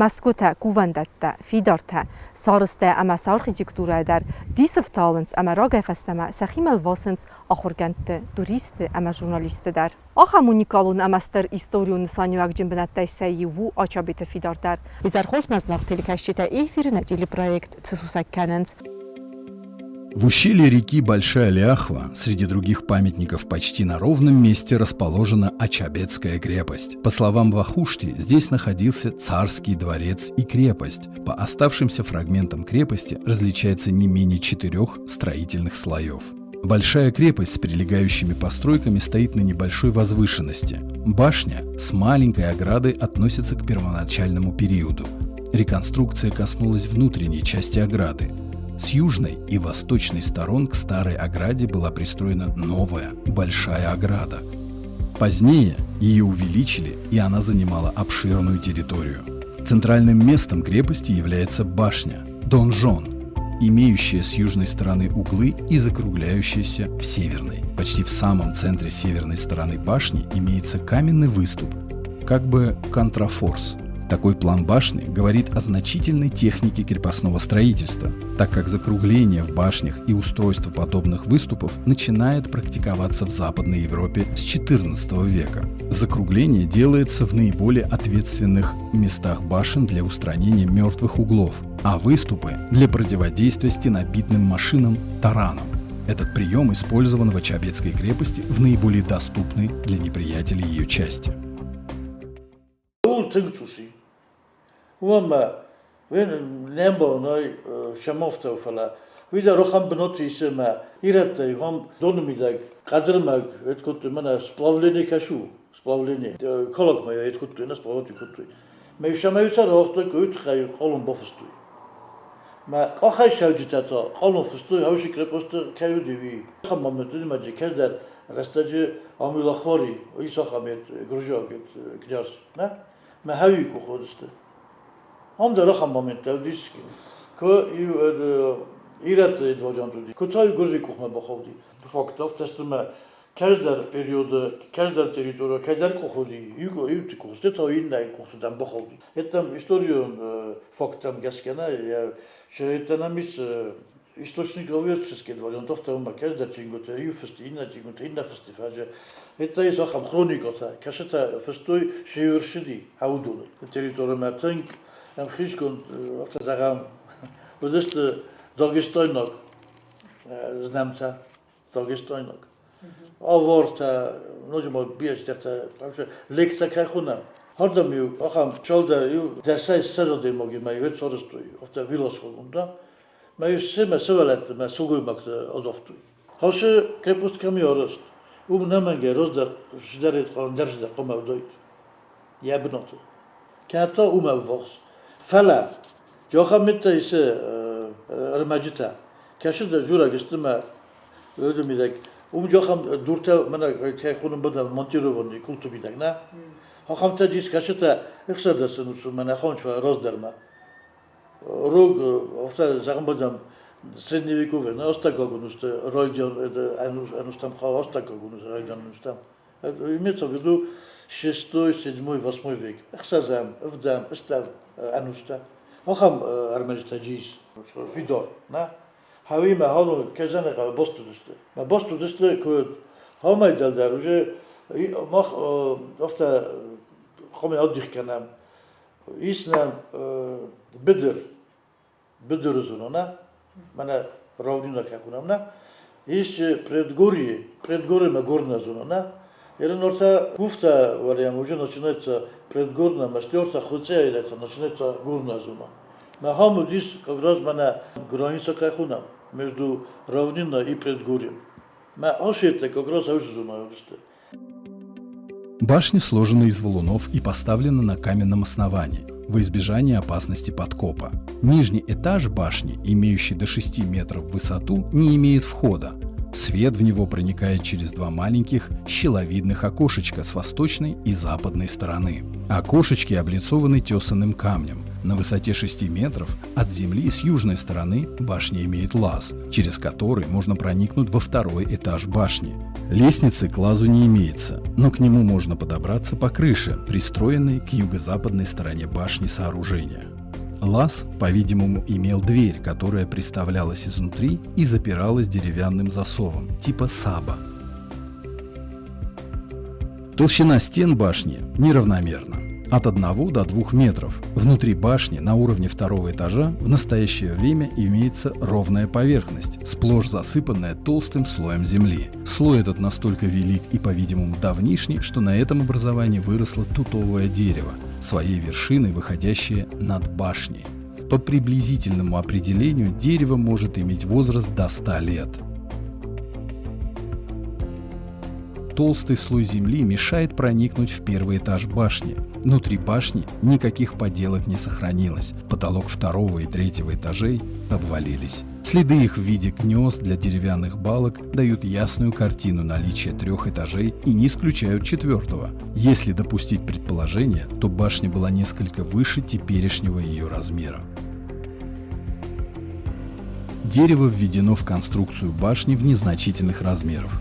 Мӕсгуытӕ, кувӕндӕттӕ, фидартӕ, сарызтӕ ӕмӕ сӕ архитектурӕ дӕр дисы фтауынц ӕмӕ рагӕй фӕстӕмӕ сӕхимӕ лвасынц ахуыргӕндты, туристты ӕмӕ журналистты дӕр. Ахӕм уникалон ӕмӕ стыр историон нысаниуӕгджын бынӕттӕй сӕ иу у Ачабеты фидар дӕр. Изӕрхос нӕ зынаргъ телекӕсджытӕ эфиры нӕ телепроект цы сусӕг кӕнынц. В ущелье реки Большая Ляхва среди других памятников почти на ровном месте расположена Ачабетская крепость. По словам Вахушти, здесь находился царский дворец и крепость. По оставшимся фрагментам крепости различается не менее четырех строительных слоев. Большая крепость с прилегающими постройками стоит на небольшой возвышенности. Башня с маленькой оградой относится к первоначальному периоду. Реконструкция коснулась внутренней части ограды. С южной и восточной сторон к старой ограде была пристроена новая, большая ограда. Позднее ее увеличили, и она занимала обширную территорию. Центральным местом крепости является башня – донжон, имеющая с южной стороны углы и закругляющаяся в северной. Почти в самом центре северной стороны башни имеется каменный выступ, как бы контрафорс – такой план башни говорит о значительной технике крепостного строительства, так как закругление в башнях и устройство подобных выступов начинает практиковаться в Западной Европе с XIV века. Закругление делается в наиболее ответственных местах башен для устранения мертвых углов, а выступы – для противодействия стенобитным машинам таранам. Этот прием использован в Ачабетской крепости в наиболее доступной для неприятелей ее части. Ууыл тынг цъус и. Уымӕн ӕмӕ не ӕмбалынӕй сӕм афтӕ у, фӕлӕ уый дӕр ахӕм бынаты ис ӕмӕ ирӕттӕ ахӕм доны мидӕг хъӕдырмӕг ӕд кодтой, мӕнӕ сплавление кӕс у, сплавление. Калакмӕ йӕ ӕд кодтой, нӕ сплавать кодтой. Мӕ сӕм ӕй сӕ рауагътой, уый тыххӕй хъалон бафыстой. Мӕ къахӕй цӕуджытӕ та хъалон фыстой, хауси крепосты кӕй уыди, уый. Ахӕм момент уыди, мӕ кӕддӕр рӕстӕджы Амилахвари, Исахамед, гуырдзиаг князь, нӕ? Мӕ хӕуи къух уыдысты. Ам дӕр ахӕм моменттӕ уыдис, куы иу ирӕтты вариант уыди, куы та гуырдзыйы къухмӕ бахауди. Факт афтӕ сты мӕ кӕддӕр периоды, кӕддӕр территорийӕ кӕйдӕр къух уыди, иуты къух, стӕй та иннӕйы къухты дӕм бахауди. Это историон факттӕм гӕсгӕ нӕ, это нам ис источник ловецкий вариантов там кӕддӕр чингуытӕ, иу фысты, иннӕ чингуытӕ, иннӕ фысты фӕзы. Это ис ахӕм хроникӕтӕ, кӕсытӕ фыстой се рсыди уыдоны территоримӕ тынг ӕмхицгонд, афтӕ зӕгъӕм, уыдысты дагестайнаг знӕмтӕ, дагестайнаг. Авартӕ, ноджы ма бирӕ цыдӕртӕ, лектӕ кӕй хонӕм. Ардӕм-иу ахӕм цалдӕр иу дӕсӕй ссӕдз адӕймагимӕ иу сарӕзтой, афтӕ виласхогонд, Мӕ семӕ сывӕллӕтты мӕ сылгоймӕгты адавтой. Хъӕусы крепость кӕм и арӕзт, уым ӕнӕмӕнгӕй раздӕр сдӕрид ӕндӕр цыдӕр хъуамӕ уыдаид йӕ бынаты. Кӕнӕ та уымӕ ӕввахс. Фӕлӕ ахӕм миттӕ исы ӕрмӕджытӕ, кӕцы дзурӕг сты мӕ уды мидӕг. Уым ахӕм дуртӕ мӕнӕ кӕй хонын бынат монтированный къулты мидӕг, нӕ? Ахӕмтӕ дис кӕсытӕ ӕхсӕрдӕсы нусы мӕнӕ хончва раздӕрмӕ. Рог, афтӕ зӕгъын бадӕм, средневековье, астӕуккаг ӕнусты райдиан ӕнустӕм хъӕуы астӕуккаг ӕнусы райдиан ӕнустӕм. Имеется в виду шестой, седьмой, восьмой век. Ӕхсӕзӕм, ӕвдӕм, ӕстӕм ӕнустӕ. Ахӕм ӕрмӕджытӕ ис фидар, нӕ? Хауимӕ халон кӕзӕны хъӕуы баст уыдысты. Мӕ баст уыдысты куыд хаумӕй дӕлдӕр уже мах афтӕ хъуамӕ адих кӕнӕм. Ис нӕм быдыр, быдыры зона, нӕ? Мӕнӕ равнина кӕй хонӕм, нӕ? Ис предгорье, предгорьемӕ горная зона, нӕ? Или Гуфта вариант уже начинается предгорная, мастерта, хотя это начинается горная зона. Махам здесь как раз мӕнӕ граница кӕй хонӕм между равниной и предгорьем. Мӕ аш это как раз аушы зона уыдысты. Башня сложена из валунов и поставлена на каменном основании, во избежание опасности подкопа. Нижний этаж башни, имеющий до 6 метров в высоту, не имеет входа. Свет в него проникает через два маленьких щеловидных окошечка с восточной и западной стороны. Окошечки облицованы тесаным камнем. На высоте 6 метров от земли с южной стороны башня имеет лаз, через который можно проникнуть во второй этаж башни. Лестницы к лазу не имеется, но к нему можно подобраться по крыше, пристроенной к юго-западной стороне башни сооружения. Лаз, по-видимому, имел дверь, которая приставлялась изнутри и запиралась деревянным засовом, типа саба. Толщина стен башни неравномерна. От 1 до 2 метров. Внутри башни на уровне второго этажа в настоящее время имеется ровная поверхность, сплошь засыпанная толстым слоем земли. Слой этот настолько велик и, по-видимому, давнишний, что на этом образовании выросло тутовое дерево, своей вершиной выходящее над башней. По приблизительному определению дерево может иметь возраст до 100 лет. Толстый слой земли мешает проникнуть в первый этаж башни. Внутри башни никаких поделок не сохранилось. Потолок второго и третьего этажей обвалились. Следы их в виде гнезд для деревянных балок дают ясную картину наличия трех этажей и не исключают четвертого. Если допустить предположение, то башня была несколько выше теперешнего ее размера. Дерево введено в конструкцию башни в незначительных размерах.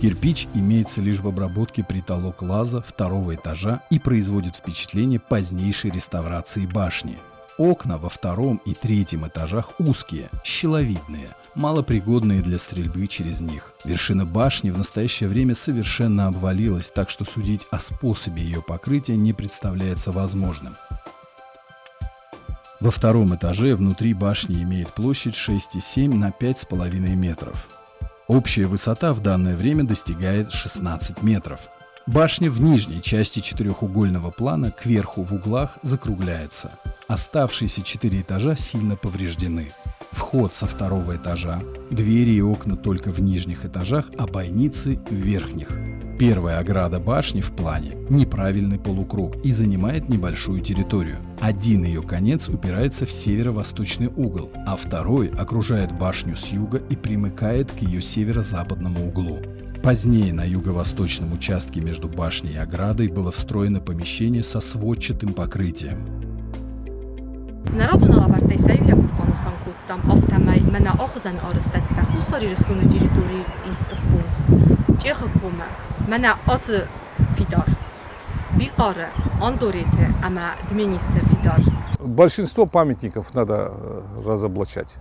Кирпич имеется лишь в обработке притолок лаза второго этажа и производит впечатление позднейшей реставрации башни. Окна во втором и третьем этажах узкие, щеловидные, малопригодные для стрельбы через них. Вершина башни в настоящее время совершенно обвалилась, так что судить о способе ее покрытия не представляется возможным. Во втором этаже внутри башни имеет площадь 6,7 на 5,5 метров. Общая высота в данное время достигает 16 метров. Башня в нижней части четырехугольного плана кверху в углах закругляется. Оставшиеся четыре этажа сильно повреждены. Вход со второго этажа, двери и окна только в нижних этажах, а бойницы в верхних. Первая ограда башни в плане – неправильный полукруг и занимает небольшую территорию. Один ее конец упирается в северо-восточный угол, а второй окружает башню с юга и примыкает к ее северо-западному углу. Позднее на юго-восточном участке между башней и оградой было встроено помещение со сводчатым покрытием. Нӕ радон алӕвӕрдтӕй сӕ иуӕй куыд банысан кодтам, афтӕмӕй мӕнӕ ахуызӕн арӕзтӕдтӕ Хуссар Ирыстоны территорийыл ис фондз. Чъехы комы, мӕнӕ ацы фидар, Бихъары, Андореты ӕмӕ Дменисы фидар. Большинство памятников надо разоблачать.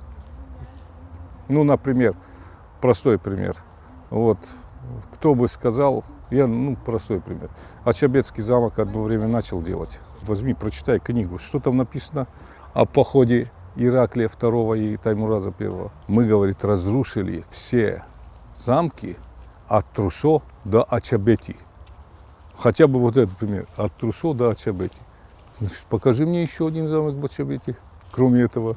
Ну, например, простой пример. Вот, кто бы сказал, я, ну, простой пример. Ачабетский замок одно время начал делать. Возьми, прочитай книгу, что там написано о походе Ираклия II и Таймураза I. Мы, говорит, разрушили все замки от Трусо до Ачабети. Хотя бы вот этот пример. От Трусо до Ачабети. Значит, покажи мне еще один замок в Ачабети, кроме этого.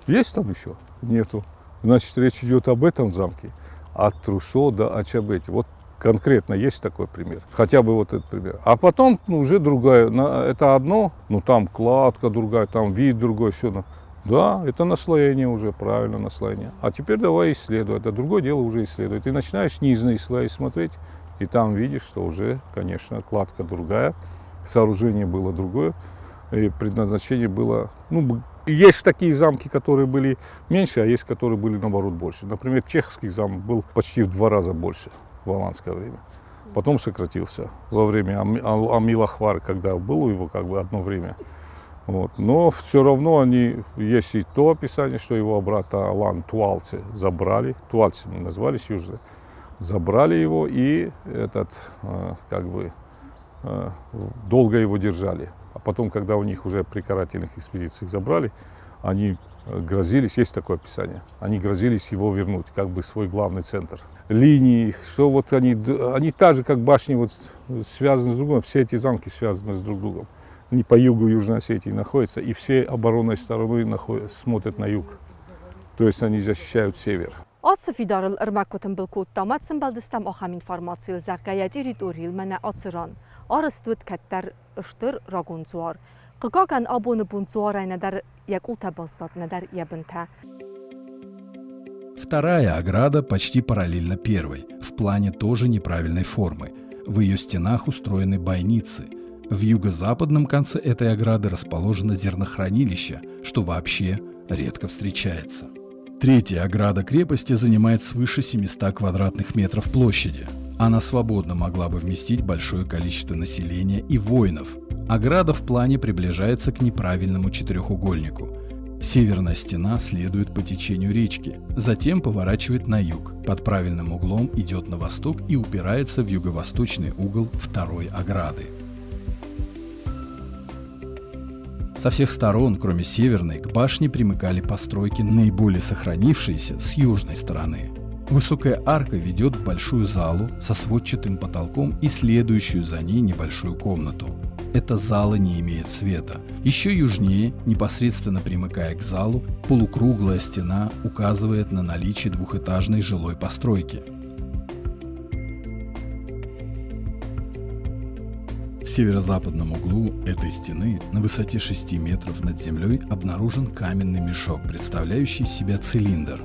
Есть там еще? Нету. Значит, речь идет об этом замке. От Трусо до Ачабети. Вот конкретно есть такой пример. Хотя бы вот этот пример. А потом, ну, уже другая. Это одно, ну там кладка другая, там вид другой, все. Да, это наслоение уже, правильно наслоение. А теперь давай исследуй. Это другое дело уже исследуй. Ты начинаешь нижние слои смотреть, и там видишь, что уже, конечно, кладка другая, сооружение было другое, и предназначение было... Ну, есть такие замки, которые были меньше, а есть, которые были, наоборот, больше. Например, чешский замок был почти в 2 раза больше в аланское время. Потом сократился во время Амилахвары, когда было его как бы одно время. Вот. Но все равно они, есть и то описание, что его брата Алан туалцы забрали, туальцы назвались южные, забрали его и этот, как бы, долго его держали. А потом, когда у них уже при карательных экспедициях забрали, они грозились, есть такое описание, они грозились его вернуть, как бы свой главный центр. Линии их, что вот они, они так же, как башни, вот связаны с друг другом, все эти замки связаны с друг другом. Они по югу Южной Осетии находятся, и все оборонной стороны смотрят на юг. То есть они защищают север. Ацы фидарыл ӕрмӕг куы тымбыл кодтам, уӕд сӕмбӕлдыстӕм ахӕм информацийыл, зӕгъгӕ, йӕ территорийыл мӕнӕ ацы ран арӕзт уыд кӕддӕр стыр рагон дзуар. Хъыгагӕн, абоны бон дзуарӕй нӕдӕр йӕ къултӕ баззад, нӕдӕр йӕ бынтӕ. Вторая ограда почти параллельна первой, в плане тоже неправильной формы. В ее стенах устроены бойницы. В юго-западном конце этой ограды расположено зернохранилище, что вообще редко встречается. Третья ограда крепости занимает свыше 700 квадратных метров площади. Она свободно могла бы вместить большое количество населения и воинов. Ограда в плане приближается к неправильному четырехугольнику. Северная стена следует по течению речки, затем поворачивает на юг, под правильным углом идет на восток и упирается в юго-восточный угол второй ограды. Со всех сторон, кроме северной, к башне примыкали постройки, наиболее сохранившиеся с южной стороны. Высокая арка ведет в большую залу со сводчатым потолком и следующую за ней небольшую комнату. Эта зала не имеет света. Еще южнее, непосредственно примыкая к залу, полукруглая стена указывает на наличие двухэтажной жилой постройки. В северо-западном углу этой стены на высоте 6 метров над землей обнаружен каменный мешок, представляющий из себя цилиндр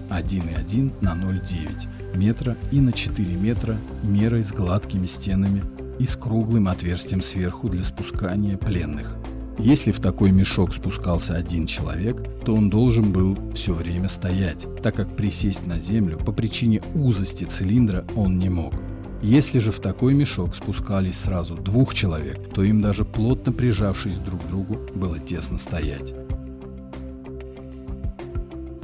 1,1 на 0,9 метра и на 4 метра мерой с гладкими стенами и с круглым отверстием сверху для спускания пленных. Если в такой мешок спускался один человек, то он должен был все время стоять, так как присесть на землю по причине узости цилиндра он не мог. Если же в такой мешок спускались сразу двух человек, то им даже плотно прижавшись друг к другу было тесно стоять.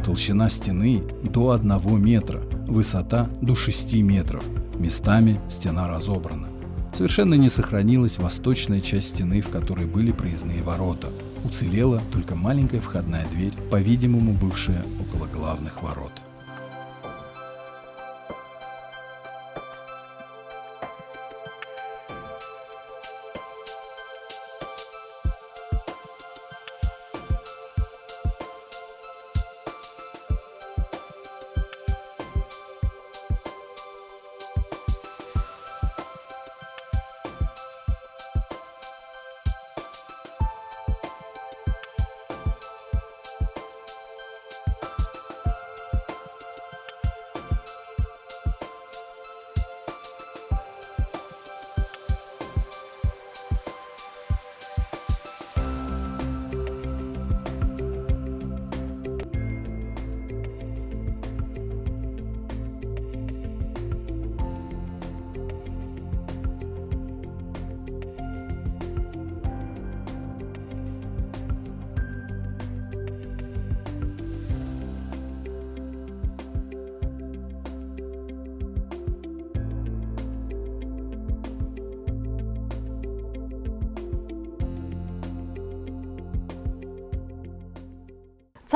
Толщина стены до 1 метра, высота до 6 метров. Местами стена разобрана. Совершенно не сохранилась восточная часть стены, в которой были проездные ворота. Уцелела только маленькая входная дверь, по-видимому, бывшая около главных ворот.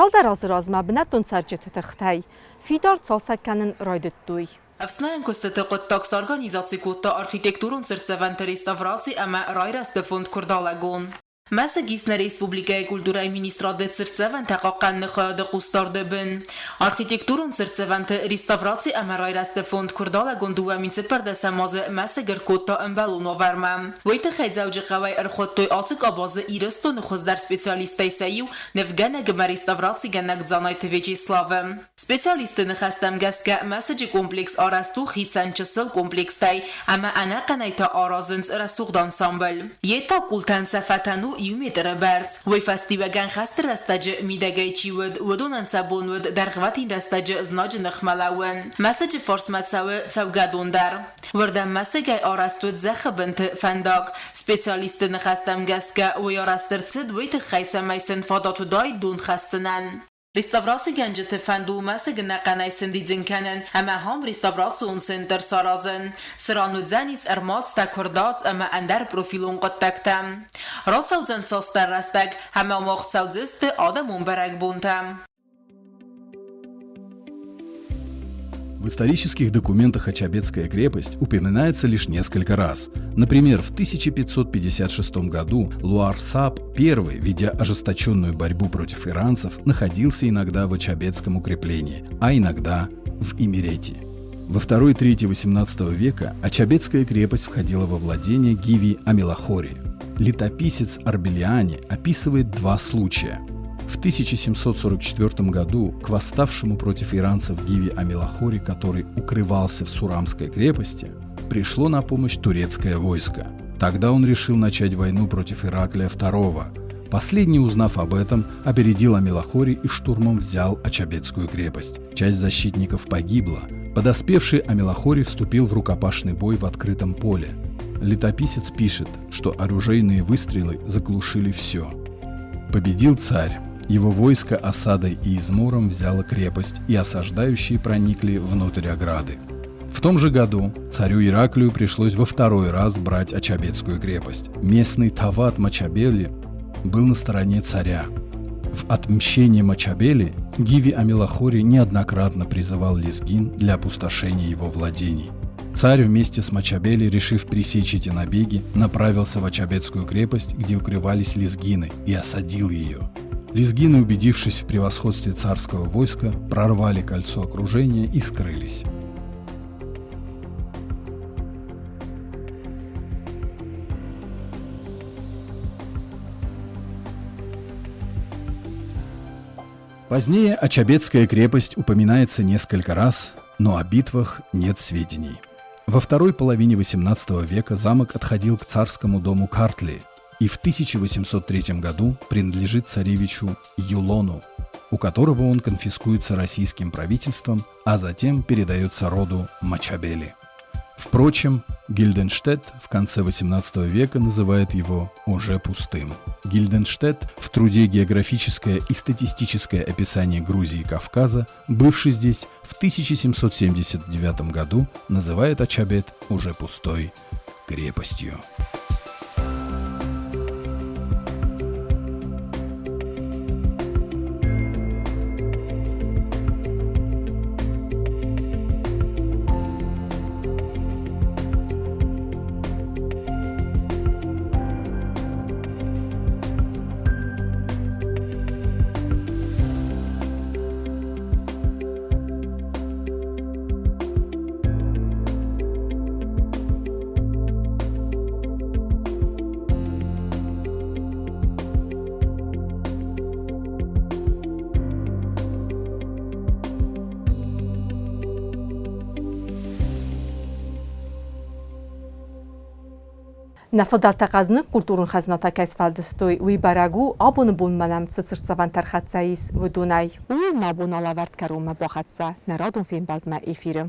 Цалдӕр азы размӕ бынӕттон цӕрджыты тыхтӕй фидар цалцӕг кӕнын райдыдтой. Ӕфснайӕн куыстыты хъуыддаг сорганизаци кодта архитектурон цыртдзӕвӕнты реставраци ӕмӕ райрӕзты фонд Куырдалӕгон. Мӕсыг ис нӕ республикӕйы культурӕйы министрады цыртдзӕвӕнтӕ хъахъхъӕныны хайады хъусдарды бын. Архитектурон цыртдзӕвӕнты реставраци ӕмӕ райрӕзты фонд Куырдалӕгон 2014 азы мӕсыг ӕркодта ӕмбӕлон уавӕрмӕ. Уый тыххӕй Дзӕуджыхъӕуӕй ӕрхуыдтой ацы къабазы Ирыстоны хуыздӕр специалисттӕй сӕ иу, нывгӕнӕг ӕмӕ реставрацигӕнӕг Дзанайты Вячеславы. Специалистты ныхӕстӕм гӕсгӕ, мӕсыджы комплекс арӕзт у хицӕн чысыл комплекстӕй ӕмӕ ӕнӕхъӕнӕй та аразынц рӕсугъд ансамбль. Йе та къултӕн сӕ фӕтӕн у иу метры бӕрц. Уый фӕстиуӕгӕн хӕсты рӕстӕджы мидӕгӕй чи уыд, уыдонӕн сӕ бон уыд дӕргъвӕтин рӕстӕджы знаджы ныхмӕ лӕууын. Мӕсыджы фарсмӕ цӕуы цӕугӕдон дӕр. Уырдӕм мӕсыгӕй арӕзт уыд зӕххы бынты фӕндаг. Специалистты ныхӕстӕм гӕсгӕ, уый арӕзт ӕрцыд уый тыххӕй, цӕмӕй сын фадат уыдаид дон хӕссынӕн. Реставрацигӕнджыты фӕнд у мӕсыг ӕнӕхъӕнӕй сӕндидзын кӕнын ӕмӕ ахӕм реставрацион центр саразын, цыран уыдзӕнис ӕрмадзтӕ, куырдадз ӕмӕ ӕндӕр профилон хъуыддӕгтӕ. Рацӕудзӕн цасдӕр рӕстӕг ӕмӕ уагъд цӕудзысты адӕмон бӕрӕгбонтӕ. В исторических документах Ачабетская крепость упоминается лишь несколько раз. Например, в 1556 году Луарсаб I, ведя ожесточенную борьбу против иранцев, находился иногда в Ачабетском укреплении, а иногда в Имерети. Во второй трети XVIII века Ачабетская крепость входила во владение Гиви Амилахори. Летописец Арбелиани описывает два случая – в 1744 году к восставшему против иранцев Гиви Амилахори, который укрывался в Сурамской крепости, пришло на помощь турецкое войско. Тогда он решил начать войну против Ираклия II. Последний, узнав об этом, опередил Амилахори и штурмом взял Ачабетскую крепость. Часть защитников погибла. Подоспевший Амилахори вступил в рукопашный бой в открытом поле. Летописец пишет, что оружейные выстрелы заглушили все. Победил царь. Его войско осадой и измором взяло крепость, и осаждающие проникли внутрь ограды. В том же году царю Ираклию пришлось во второй раз брать Ачабетскую крепость. Местный Тават Мачабели был на стороне царя. В отмщение Мачабели Гиви Амилахори неоднократно призывал лезгин для опустошения его владений. Царь вместе с Мачабели, решив пресечь эти набеги, направился в Ачабетскую крепость, где укрывались лезгины, и осадил ее. Лезгины, убедившись в превосходстве царского войска, прорвали кольцо окружения и скрылись. Позднее Ачабетская крепость упоминается несколько раз, но о битвах нет сведений. Во второй половине XVIII века замок отходил к царскому дому Картли и в 1803 году принадлежит царевичу Юлону, у которого он конфискуется российским правительством, а затем передается роду Мачабели. Впрочем, Гильденштедт в конце XVIII века называет его уже пустым. Гильденштедт в труде «Географическое и статистическое описание Грузии и Кавказа», бывший здесь в 1779 году, называет Ачабет уже пустой крепостью. Нӕ фыдӕлтӕ хъӕзныг культурон хӕзнатӕ кӕй сфӕлдыстой, уый бӕрӕг у, абоны бонмӕ нӕм цы цыртдзӕвӕнтӕ ӕрхӕццӕ ис, уыдонӕй. Ууыл нӕ бон алӕвӕрд кӕронмӕ бахӕццӕ нӕ радон фембӕлдмӕ эфиры.